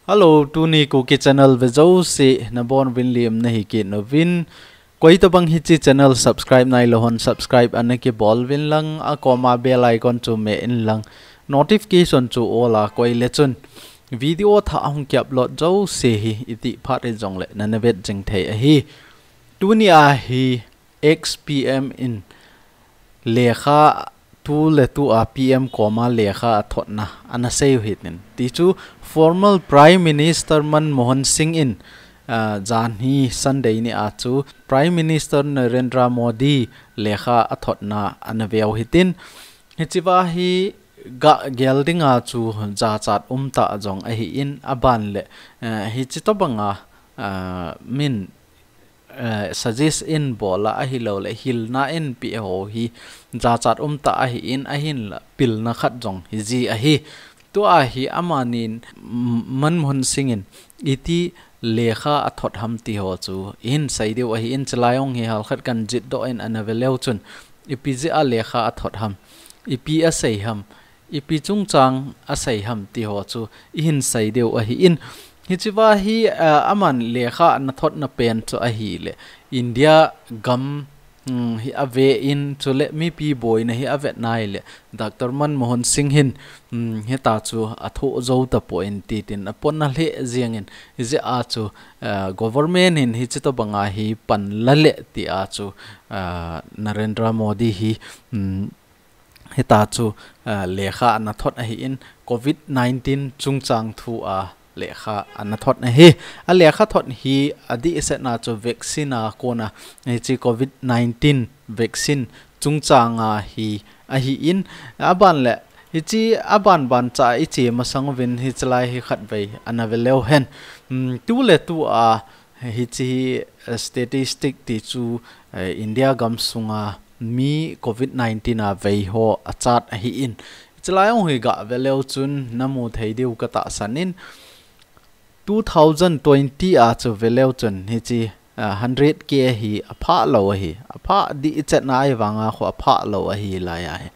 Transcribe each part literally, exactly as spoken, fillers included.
Hello, tuni Kuki channel ve jouse nabonuvin lim nahi kit uvin. Koitabang hiche channel subscribe nailou hon subscribe ana kibol uvin lang, akoma bell icon chu meh in lang, notification chu all a koi le chun video thah hung ki upload jouse hi itih phat hijongle nana vet jing thei ahi. Tuni a hi ex P M in lekha, tu le tu a P M koma lekha athotna ana seiu hitin. Ti chu former Prime Minister Manmohan Singh in, ah, janhi Sunday ni a chu Prime Minister Narendra Modi lekha athotna ana veu hitin. Hichea hi gah gel dinga chu jachat umtah jong ahin, aban le, eh, hiche tobanga, ah, min eh, suggest in bol a, ahilou le hilna in pe ho hi jachat umtah ahin, ahinla pilna khat jong hiji ahi. Tua hi amanin, mm, Manmohan Singh in iti lekha athot ham ti ho chu ihin sei diu ahin, chulai hung hi halkhat kan jih doh in ana ve leu chun ipi jeh a lekha athot ham, ipi asei ham, ipi chungchang asei ham ti ho chu ihin sei diu ahin. Hichea hi, ah, aman lekha ana thotna pen chu ahile India gam, mm, hi ave in, chule mipi boina hi avet nai le Doctor Manmohan Singh hin, mm, hita chu athoh jou tapon titin apona lheh jeng in, hijeh a chu, ah, government hin hiche tobanga hi pan la le ti a chu, ah, Narendra Modi hi, mm, hita chu, ah, lekha ana thot ahin, covid nineteen chungchang thu a lekha ana thot ahi. A lekha thot hi adih setna chu vaccine a kona hiche covid nineteen vaccine chungchang a hi ahin, aban le hiche aban ban cha iche masang uvin hiche lai hi khatvei ana ve leu hen. Hmm, tu le tu a hiche hi, eh, statistic ti chu, eh, India gam sunga mi covid nineteen a vei ho achat ahin. Chulai hung hi gah ve leu chun namu thei diu katahsan in, two thousand twenty a chu ve leu chun hiche, ah, hundred K hi aphah lou ahi. Aphah dih chetna ahivanga khu aphah lou ahi lai ahi.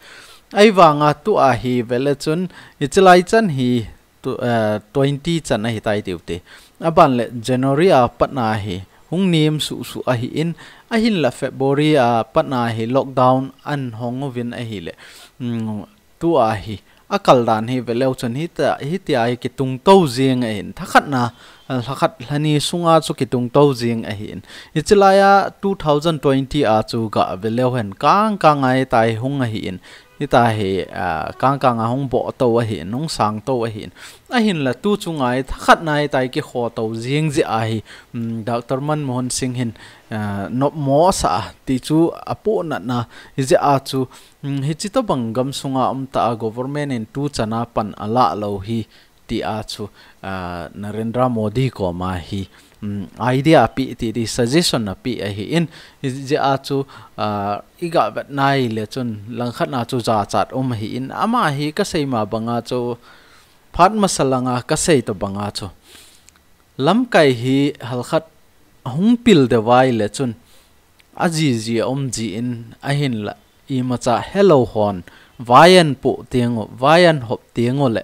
Ahivanga tua hi ve le chun hiche lai chan hi tu, eh, twenty chan ahitai tiu te. Aban le January a patna hi hung nem suhsuh ahin, ahinla February a patna hi lockdown ana hong uvin ahile, mm, tua hi akal dan hi ve leu chun hita, hitia hi kitung tou jeng ahin, thakhatna, eh, lhakhat lhani sunga chu kitung tou jeng ahin. Hiche lai a two thousand twenty a chu gah ve leu hen kang kang a hitia hi hung ahin. Hita hi, ah, kang kang a hung boh tou ahin, hung sang tou ahin. Ahinla tu chunga hi thakhatna hitia hi kikho tou jeng jeh a hi, mm, Doctor Manmohan Singh hin, ah, nopmo asah a ti chu apohnatna hijeh a chu, mm, hiche tobang gam sunga umtah a government in tu chan a pan alah lou hi ti a chu, ah, Narendra Modi koma hi, um, idea ape ti, ti suggestion ape ahin, hijeh a chu, ah, igah vet nai le chun langkhat na chu jachat um ahin, ama hi kasei ma banga chu phat masa langa kasei tobanga chu lamkai hi halkhat hung pil deuva ahile chun ajiji aum jin ahinla imacha helou hon vai ana poh teng u, vai ana hop teng u le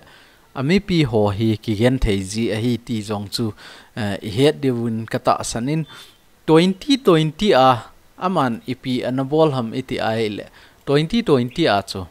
amipi ho hi kigenthei ji ahi ti jong chu, eh, ihet diuvin katahsan in twenty twenty a aman ipi ana bol ham iti ahile twenty twenty a chu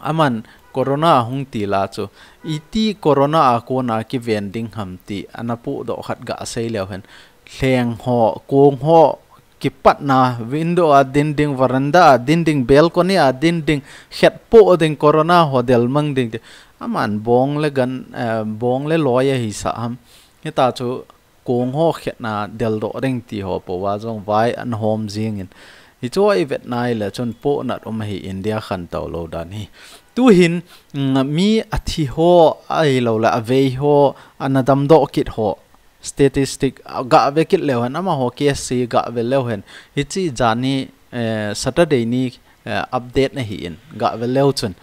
aman corona ahung til a chu iti corona a kona kiven ding ham ti ana pohdoh khat gah sei leu hen. Lheng ho, kong ho, kipatna, window a din ding, veranda a din ding, balcony a din ding, khet poh ding, corona ho del mang ding ti. Aman bong le gan, eh, bong le loi ahi sah ham. Hita chu kong ho khetna deldoh ding ti ho po a jong vai ana hom jingin. Hichu ivet nai le chun pohnat um ahi India khantou lou dan hi. Tuhin, mm, mi athi ho ahilou le avei ho ana damdoh kit ho. Statistic, ah, gah ve kit leu hen, amaho case hi gah ve leu hen. Hiche jani, eh, Saturday ni, eh, update ahin, gah ve leu chun.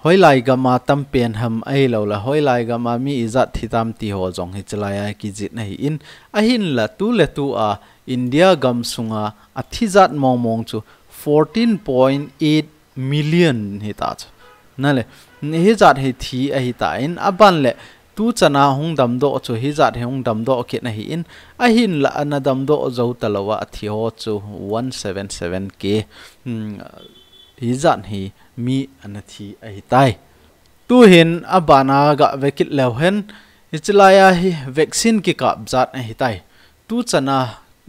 Hoilai gama tam pen ham ahilou le, hoilai gama mi ijat thi tam ti ho jong hiche lai a kijih ahin, ahinla tu le tu a India gam sunga athi jat mong mong chu fourteen point eight million hita chu. Nale, hijat hi thi ahitan, aban le Tu chana hung damdoh chu hijat hi hung damdoh kit ahi in, ahinla ana damdoh jou talou a athi ho chu one seven seven K, hmm, hijat hi mi ana thi ahitai. Tuhin abana gah vekit leu hen, hichi laia hi vaccine kikap jat ahitai. Tu chana,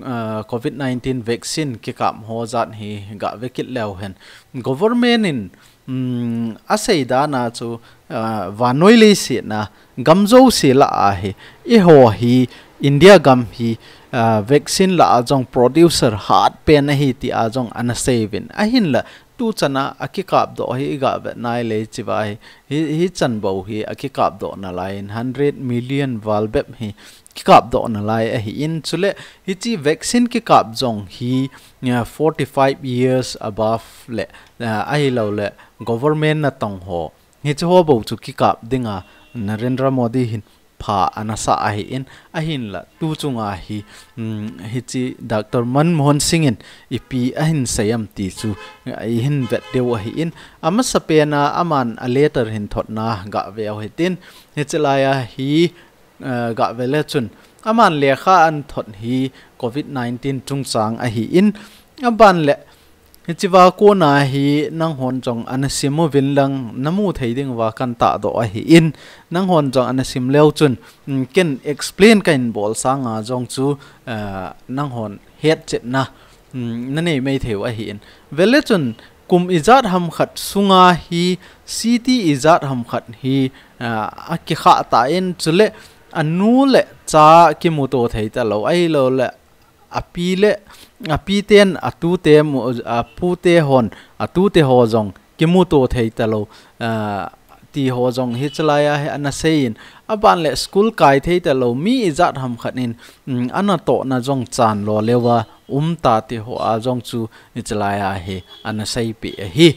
ah, covid nineteen vaccine kikap ho jat hi gah vekit leu hen. Government in, um, asei dana chu, ah, vannoi leiset a gam jouse lah a hi, eiho hi India gam hi, ah, vaccine lah a jong producer hat pen ahi tia jong ana sei uvin. Ahinla, tu chana akikap doh hi igah vet nai le hichi va hi, hi, hichan bou hi akikap doh nalai in hundred million val bep hi kikap doh nalai ahi in, chule hichi vaccine kikap jong hi, ah, forty five years above le, ah, ahilou le government natong ho, hichi ho bou chu kikap dinga Narendra Modi hin pha ana sa ahi in, ahinla tu chunga hi, um, hichi Doctor Manmohan Singh in ipi ahin sei am ti chu ihin vet diu ahi in, amasa pena aman a letter hin thotna gah ve u hitin, hichi laia hi, eh, gah ve le chun aman lekha ana thot hi covid nineteen chungchang ahi in, aban le hichi va kona hi nanghon jong ana sim uvin lang, namu thei ding va kan tahdoh ahi in, nanghon jong ana sim leu chun, mm, ken explain kahin bol sanga jong chu, ah, nanghon hetchetna, mm, nanei mai thei u ahi in. Ve le chun kum ijat ham khat sunga hi, city ijat ham khat hi, ah, akikha tan, chule anu le cha kimuto thei talou, ahilou le api le, api ten atute mu, apute hon, atute ho jong kimuto thei talou, ah, ti ho jong hichi laia hi ana sei in, aban le school kai thei talou mi ijat ham khat in, mm, ana tohna jong chan lo leuva um ta ti ho a jong chu hichi laia hi ana seipeh ahi.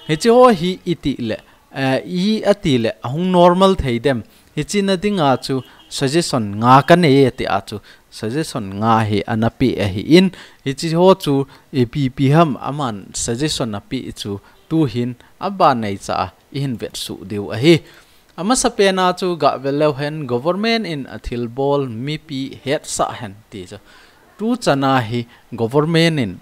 Hichi ho hi iti le, eh, i ati le ahung normal thei dem. Hichi na dinga chu suggestion nga kanei e tia chu suggestion nga hi ana pe ahi in, hichi ho chu ipi ipi ham aman suggestion apeh chu tuhin abanei cha a ihin vetsuh diu ahi. Amasa pena chu gah ve leu hen government in athilbol mipi hetsah hen ti chu. Tu chana hi government in,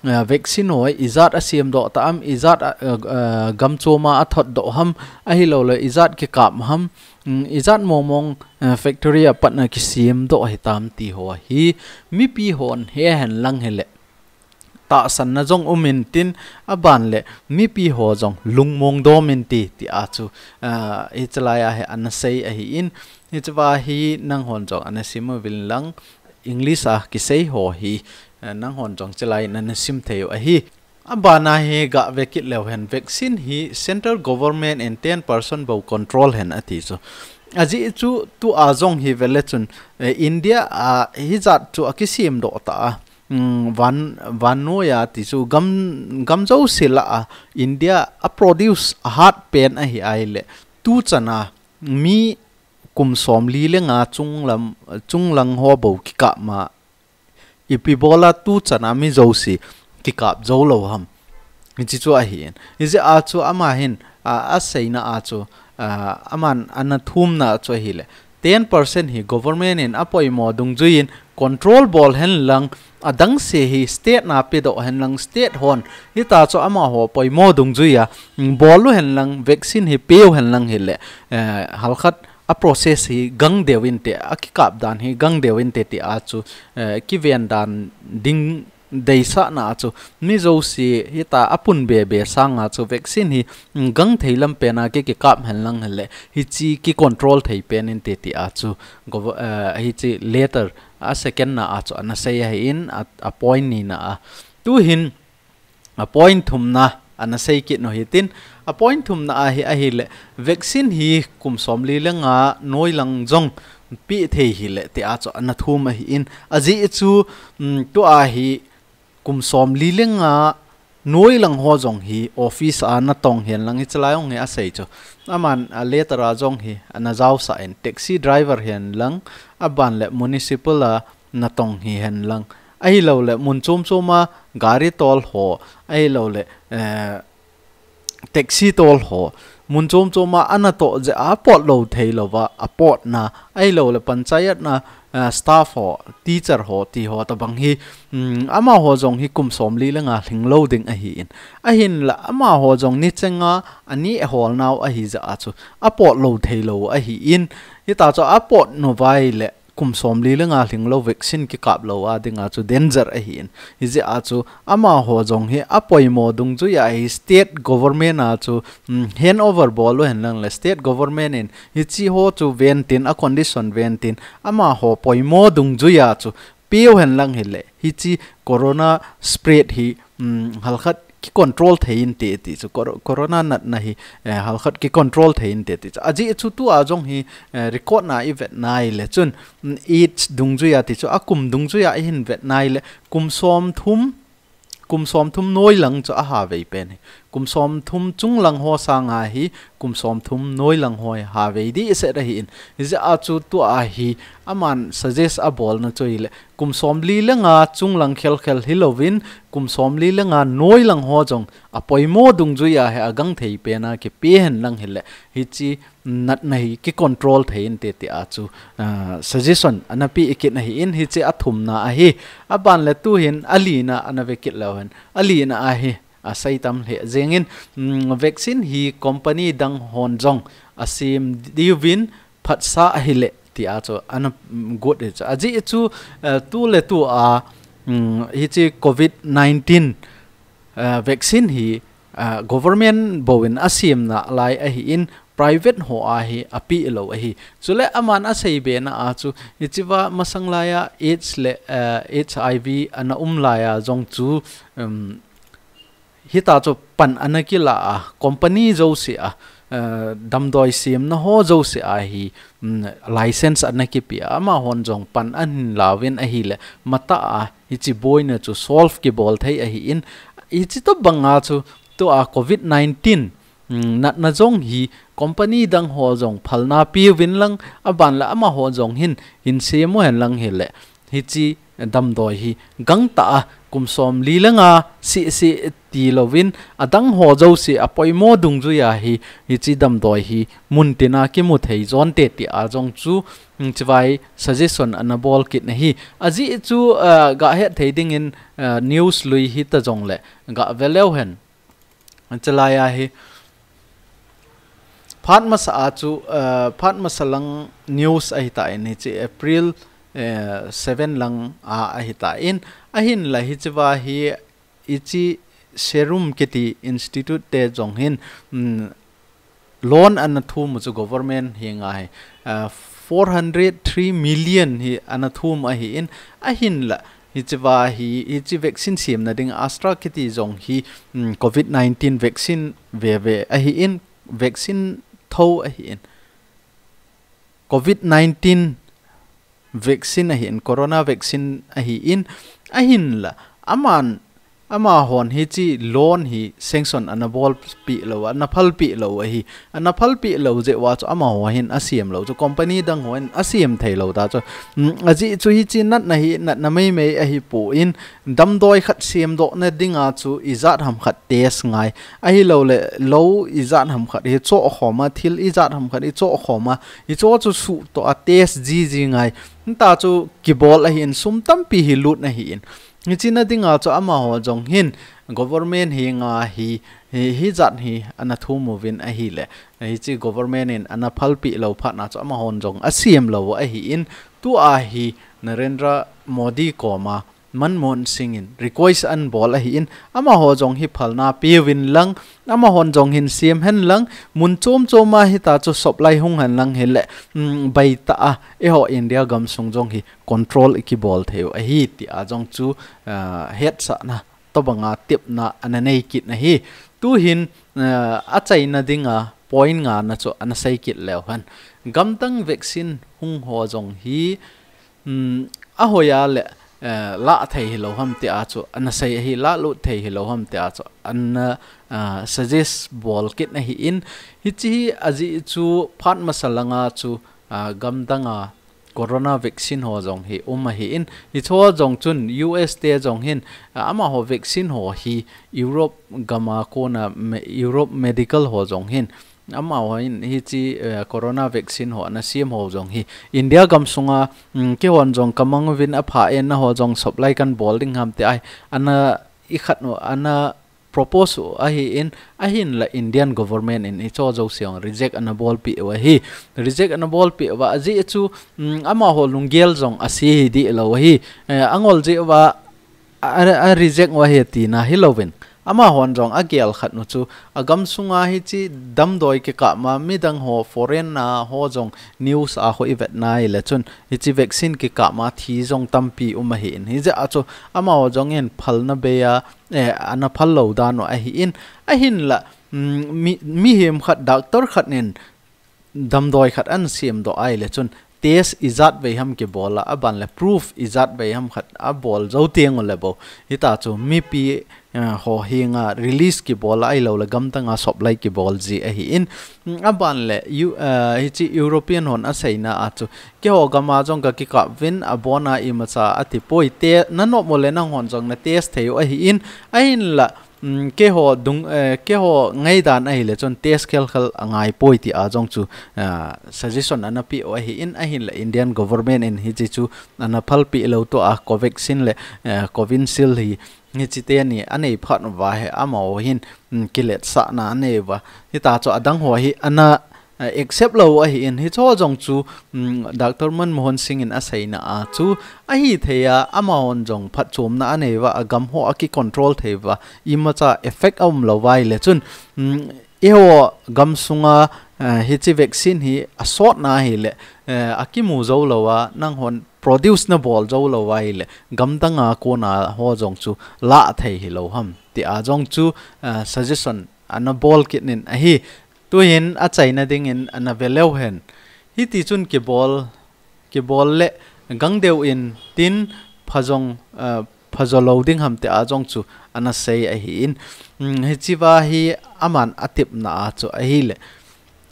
ah, vaccine ho ijat a siamdoh ta am, ijat a, ah, ah, gam choma athotdoh ham, ahilou le ijat kikap ham, mm, ijat mong mong, ah, factory a patna kisiamdoh hitam ti ho hi mipi hon he hen lang hile tahsanna jong um intin, aban le mipi ho jong lungmong dom inte tia chu, ah, hichi laia hi ana sei ahi in, hichi va hi nanghon jong ana sim uvin lang, English a kisei ho hi, eh, nanghon jong chilai in ana sim thei u ahi. Abana hi gah vekit leu hen vaccine hi central government in ten percent bou control hen ati chu. Ajeh chu tua jong hi ve le chun, eh, India a hijat chu akisiamdoh ta a, mm, van, vannoi a ti chu gam, gam jouse lah a India a produce ahat pen ahi ai le tu chana mi kum somli le nga chunglam, chunglang ho bou kikap ma ipi bola tu chana mi jouse kikap jou lou ham. Hichi chu ahi in. Hijeh a chu ama hin, a, aseina a chu, a, aman ana thumna chu ahile. Ten percent hi government in apoimo dungjui in control bol hen lang, adang se hi state na pedoh hen lang, state hon hita chu amaho poimo dungjui a, mm, bol u hen lang, vaccine hi peu hen lang hile, eh, halkhat a process hi gang deu inte, akikap dan hi gang deu inte tia chu, eh, kiven dan ding deisahna chu mi jouse hita apun bebe sanga chu vaccine hi, mm, gang thei lam pena ki, kikap hen lang hile hichi ki control thei pen inte tia chu gover-, eh, hichi letter a second na a chu ana sei ahi in a, a point nina a. Tuhin a point thumna ana sei kit u hitin, a point thumna ahi, ahile vaccine hi kum somli le nga noilang jong pe thei hile tia chu ana thum ahi in, ajeh chu, um, tua hi kum somli le nga noilang ho jong hi office a natong hen lang hichi lai jong hi asei chu. Aman a letter a jong hi ana jaosah in taxi driver hen lang, aban le municipal a natong hi hen lang, ahilou le mun chom choma gari tol ho, ahilou le, eh, taxi tol ho, mun chom chom a ana toh jeh a apot lou thei louva, apotna, ahilou le panchayat na, ah, staff ho, teacher ho, ti ho tabang hi, um, amaho jong hi kum som li le nga lhing lou ding ahi in. Ahin la amaho jong ni chenga ani ahol nau ahi jeh a chu apot lou thei lou ahi in. Hita chu apot nuvai le kum som li le nga lhing lou vaccine kikap lou a dinga chu danger ahi in. Hijeh a chu amaho jong hi apoimo dungjui a hi state government a chu, um, hand over bol u hen lang le state government in hichi ho chu ventin a condition ventin amaho poimo dungjui a chu peh u hen lang hile hichi corona spread hi, um, halkhat ki control thei inte ti chu cor-, corona natna hi, eh, halkhat ki control thei inte ti chu. Ajeh chu tua jong hi, eh, record na i vet nai le chun, mm, age dungjui a ti chu akum dungjui a i hin vet nai le kum som thum, kum som thum noi lang chu aha vei pen hi. Kum som thum chung lang ho sanga hi kum som thum noi lang ho hi ha vei dehset ahi in. Hijeh a chu tua hi aman suggest abolna chu hile kum som li le nga chung lang khel khel hi louvin, kum som li le nga noi lang ho jong apoimo dungjui a hi agang thei pen a kipeh hen lang hile hichi natna hi ki control thei inte ti a chu, ah, suggestion ana pe kit ahi in hichi athumna ahi. Aban le tu hin alina ana ve kit leu hen. Alina ahi, asei tam lheh jeng in, mm, vaccine hi company dang hon jong asem diuvin phatsah ahile ti a chu ana, mm, got hi chu. Ajeh chu, eh, tu le tu a, mm, hichi covid nineteen, eh, vaccine hi, eh, government bou in asem nalai ahi in private ho a hi apeh lou ahi. Chule aman asei be na a chu hichi va masang lai a AIDS le, eh, HIV ana um lai a jong chu, um, hita chu pan ana kila a, company jouse a, eh, damdoi semna ho jouse a hi, mm, license ana kipe a, amahon jong pan ahin lauvin ahile, matah a hichi boina chu solve kibol thei ahi in, hichi tobang a chu tua covid nineteen, mm, natna jong hi company dang ho jong phalna peuvin lang, aban le amaho jong hin, hin sem u hen lang hile, hichi damdoi hi gangtah a kum som li le nga seh seh ti louvin adang ho jouse apoimo dungjui a hi hichi damdoi hi muntin a kimu thei jonte ti a jong chu, mm, chivai suggestion ana bol kit ahi. Ajeh chu, ah, ga het thei dingin, ah, news lui hita jongle ga ve leu hen. Chulai a hi phat masa a chu, eh, phat masa lang news ahi tan, hichi April, eh, seven lang a ahi tan, ahin la hichi va hi hichi Serum kiti institute te jong hin, mm, loan ana thum u chu government henga hi, ah, four hundred three million hi ana thum ahi in, ahin la hichi va hi, hichi vaccine semna ding Astra kiti jong hi, mm, covid nineteen vaccine veve ahi in, vaccine tho ahi in, covid nineteen vaccine ahi in, corona vaccine ahi in, ahin la, aman, amahon hichi loan hi sanction ana bolpeh lou, ana phalpeh lou ahi, ana phalpeh lou jeh uva chu amaho hin asem lou chu, company dang ho hin asem thei lou ta chu, mm, ajeh chu hichi natna hi, natna meimei ahi pon, damdoi khat semdoh na dinga chu ijat ham khat test ngai. Ahilou le, lou ijat ham khat hi choh khom a, thil ijat ham khat hi choh khom a, hicho chu suhtoh a test jiji ngai. Hita chu kibol ahi in, sum tampi hi lut ahi in. Hichi na dinga chu amaho jong hin, government henga hi, hi, hijat hi ana thum uvin ahile, hichi government in ana phalpeh lou phat na chu amahon jong asem lou ahi in, tua hi Narendra Modi koma Manmohan Singh in request ana bol ahi in, amaho jong hi phalna peuvin lang, amahon jong hin sem hen lang, mun chom chom a hita chu supply hung hen lang hile, mm, baitah a, eiho India gamsung jong hi control i kibol thei u ahi ti a jong chu, ah, hetsahna tobang a tepna ana nei kit ahi. Tu hin, ah, achaina dinga point nga na chu ana sei kit leu hen. Gamdang vaccine hung ho jong hi, um, ahoi a le, eh, lah thei hilou ham ti a chu ana sei ahi, lah lut thei hilou ham ti a chu ana, ah, suggest bol kit ahi in, hichi hi ajeh chu phat masa langa chu, ah, gamdang a corona vaccine ho jong hi um ahi in, hicho jong chun U S te jong hin, ah, amaho vaccine ho hi Europe gam a kona me-, Europe medical ho jong hin, Amaho in hichi, eh, corona vaccine ho ana siam ho jong hi India gam sunga, mm, keihon jong kamang uvin apha e, naho jong supply kan bol ding ham ti ahi, ana i khat u, ana propose u ahi in, ahinla Indian government in hicho jouse jong reject ana bolpeh u ahi. Reject ana bolpeh uva, ajeh chu, mm, amaho lunggel jong ase hi dih lou ahi. Eh, angol jeh uva, a, a, a reject u ahi tina hilouvin, amahon jong agel khat u chu, agam sunga hichi damdoi kikah ma, midang ho, foreign na ho jong news a ho i vet na ahile chun, hichi vaccine kikah ma thi jong tampi um ahi in. Hijeh a chu, amaho jong in phalna bei a, eh, ana phal lou dan u ahi in, ahinla, mm, mi, mihem khat, doctor khat in, damdoi khat ana siam doh ahile chun, test ijat vei ham kibol a, aban le proof ijat vei ham khat abol jou teng u le bou, hita chu mipi, eh, ho henga release kibol a, ahilou le gamdang a supply kibol ji ahi in, mm, aban le, U-, eh, hichi European hon aseina a chu, keiho gam a jong kakikap uvin, abon a imacha ati poi, te, nanop u le nanghon jong na test thei u ahi in, ahinla, mm, keiho dung, eh, keiho ngaidan ahile chun test khelkhel angai poi ti a jong chu, ah, suggestion ana pe u ahi in, ahinla Indian government in hichi chu ana phalpeh lou tua, Covaxin le, eh, Covishield hi, hichi teni anei phat uva hi amaho hin, mm, kiletsahna anei uva. Hita chu adang ho hi ana, eh, accept lou ahi in, hicho jong chu, mm, Doctor Manmohan Singh in aseina a chu, ahithei a, amahon jong phatchomna anei uva, agam ho akicontrol thei uva, imacha effect aum lou uva ahile chun, mm, eiho gam sunga, eh, hichi vaccine hi asotna ahile, eh, akimu jou lou a, nanghon produce nabol jou lou uva ahile, gamdang a kona ho jong chu lah thei hilou ham ti a jong chu, eh, suggestion ana bol kit in ahi. Tuhin achaina dingin ana ve leu hen. Hiti chun kibol, kibol le gangdeu in tin pha jong, eh, pha jo lou ding ham ti a jong chu ana sei ahi in. Mm, hichi va hi aman atepna a chu ahile,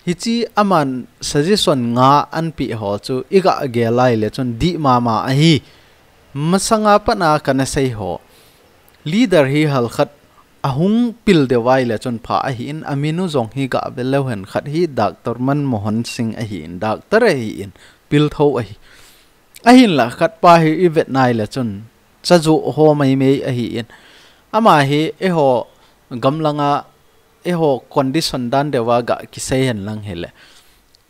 hichi aman suggestion nga anapeh ho chu iga gel ahile chun dih mama ahi. Masanga pat a kana sei ho, leader hi halkhat ahung pil deu ahile chun pha ahi in, amin u jong hi ga ve leu hen, khat hi Doctor Manmohan Singh ahi in, doctor ahi in, pil tho ahi. Ahinla khat pa hi i vet na ahile chun, chajoh ho maimai ahi in. Ama hi eiho gamlang a, eiho condition dan deu a ga kisei hen lang hile,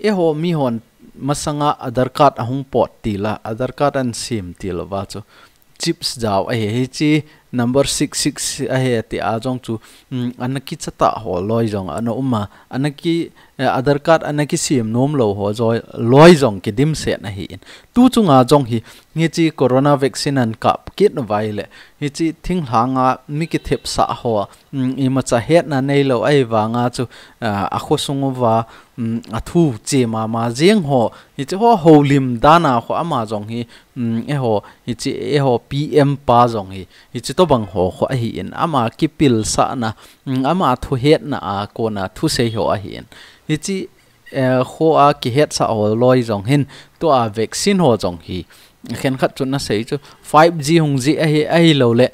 eiho mihon masanga Aadhaar card ahung pot til a, Aadhaar card ana sem til uva chu, chips jao ahi, hichi number six six ahi ti a jong chu, mm, ana kicha ta ho loi jong ana um a, ana ki, eh, Aadhaar card ana kisem nom lou ho joi, loi jong kidimset ahi in. Tu chunga jong hi, hichi corona vaccine ana kap kit uva ahile, hichi thinglhang a mi kithepsah ho, mm, imacha hetna neilou ahi vang a chu, ah, akhosung uva, mm, athu che mama jeng ho, hichi ho houlim dan a ho ama jong hi, mm, eiho, hichi eiho P M pa jong hi, hichi tobang ho ho ahi in, ama kipilsahna, mm, ama thuhetna a kona thusei ho ahi in. Hichi, eh, ho a kihetsah ho loi jong hin, tua vaccine ho jong hi, khenkhat chun ana sei chu, five G hung ji ahi, ahilou le,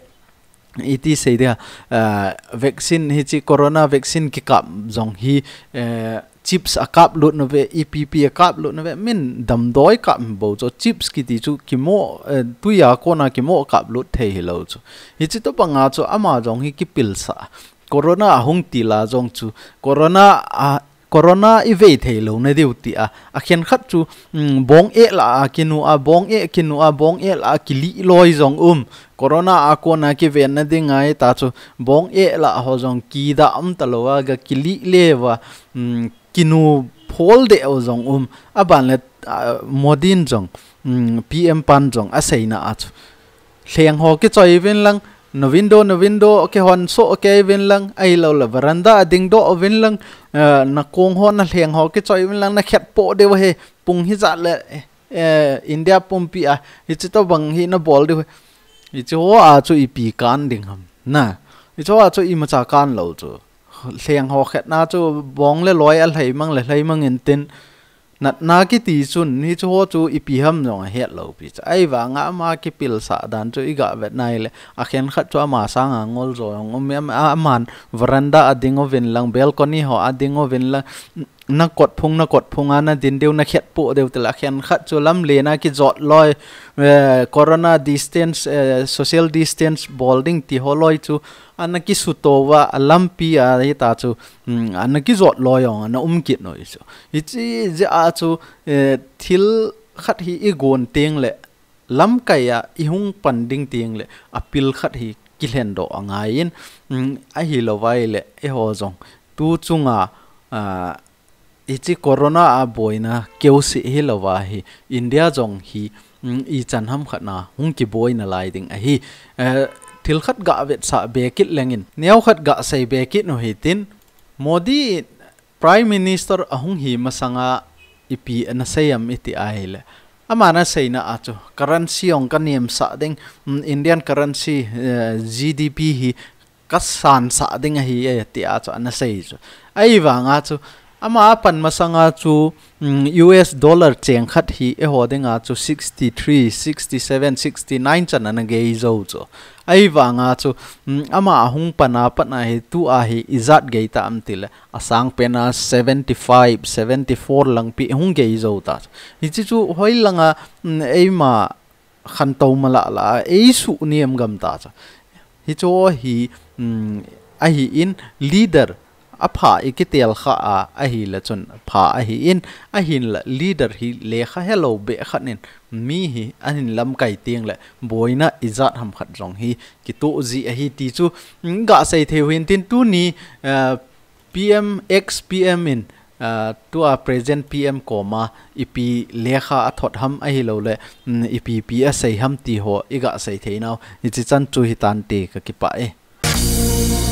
iti sei dia, eh, vaccine hichi corona vaccine kikap jong hi, eh, chips akap lut nave, ipi ipi akap lut nave, min damdoi kap bou chu, chips kiti chu kimo, eh, tui a kona kimo kap lut thei hilou chu. Hichi tobang a chu ama jong hi kipilsah. Corona ahung til a jong chu, corona a, corona i vei thei lou na diu ti a, akhenkhat chu, mm, bong eh lah a kinu a, bong eh kinu a, bong eh lah a kilih loi jong um. Corona a kona kivenna ding ahi ta chu, bong eh lah ho jong kida um talou a, ga kilih le uva, mm, kinu phol deh u jong um. Aban le, ah, Modi in jong, mm, P M pan jong aseina a chu, lheng ho kichoi uvin lang, na window, na window kihon soh kei uvin lang, ahilou le veranda a dingdoh uvin lang, eh, na kong ho, na lheng ho kichoi uvin lang, na khetpoh diu ahi, pung hijat le, eh, India pumpi a, hichi tobang hi nabol diu ahi. Hichi ho a chu ipi kan ding ham. Na, hichi ho a chu imacha kan lou chu. Lheng ho khetna chu bong le loi a lhai mang le lhai mang in tin, Natna kiti chun, hichu ho chu ipi ham jong ahet lou pi chu. Ahivanga ama kipilsah dan chu iga vet nai le, akhen khat chu ama sanga ngol jo jong um em, a, aman veranda a ding uvin lang, balcony ho a ding uvin lang, na kot phung, na kot phung a na din diu, na khet po diu tila, akhen khat chu lamlen a kijot loi, eh, corona distance, eh, social distance bol ding ti ho loi chu, ana kisuto uva, a lampi a hita chu, um, ana kijot loi jong, ana um kit noi chu. Hichi jeh a chu, eh, thil khat hi igon teng le, lamkai a ihung pan ding teng le, apil khat hi kilhen doh angai in, um, ahilou vai le, eiho jong, tu chunga, ah, hichi corona a boina keuseh hilou va hi, India jong hi, um, ichan ham khat na hung kiboina lai ding ahi. Eh, thil khat ga vetsah be kit lengin, neo khat ga sei be kit nu hitin, Modi Prime Minister ahung hi masanga ipi ana sei am iti ahile, ama na seina a chu, currency jong ka nemsah ding, um, Indian currency, eh, G D P hi ka sansah ding ahi e, ti a chu ana sei chu. Ahivanga chu, ama apan masanga chu, um, U S dollar cheng khat hi eiho dinga chu sixty three, sixty seven, sixty nine chan ana gei jou chu. Ahivanga chu, um, ama ahung pan a pat na hi, tu a hi ijat gei ta am tile, asang pen a seventy five, seventy four lang pi hung gei jou ta chu. Hichi chu hoilanga, um, eima khantou mala la, eisuh nem gam ta chu. Hichu hi, um, ahin leader apha ikitel kha a, ahile chun pha ahin, ahinla leader hi lekha helou be khat in mi hi ahin lamkai teng le boina ijat ham khat jong hi kitoh ji ahi ti chu, um, ga sei thei u hintin tuni, uh, P M, ex P M in, ah, tua present P M koma ipi lekha athot ham ahilou le, mm, ipi pi asei ham ti ho iga sei thei nau. Hichi chan chu hitante ka kipah e.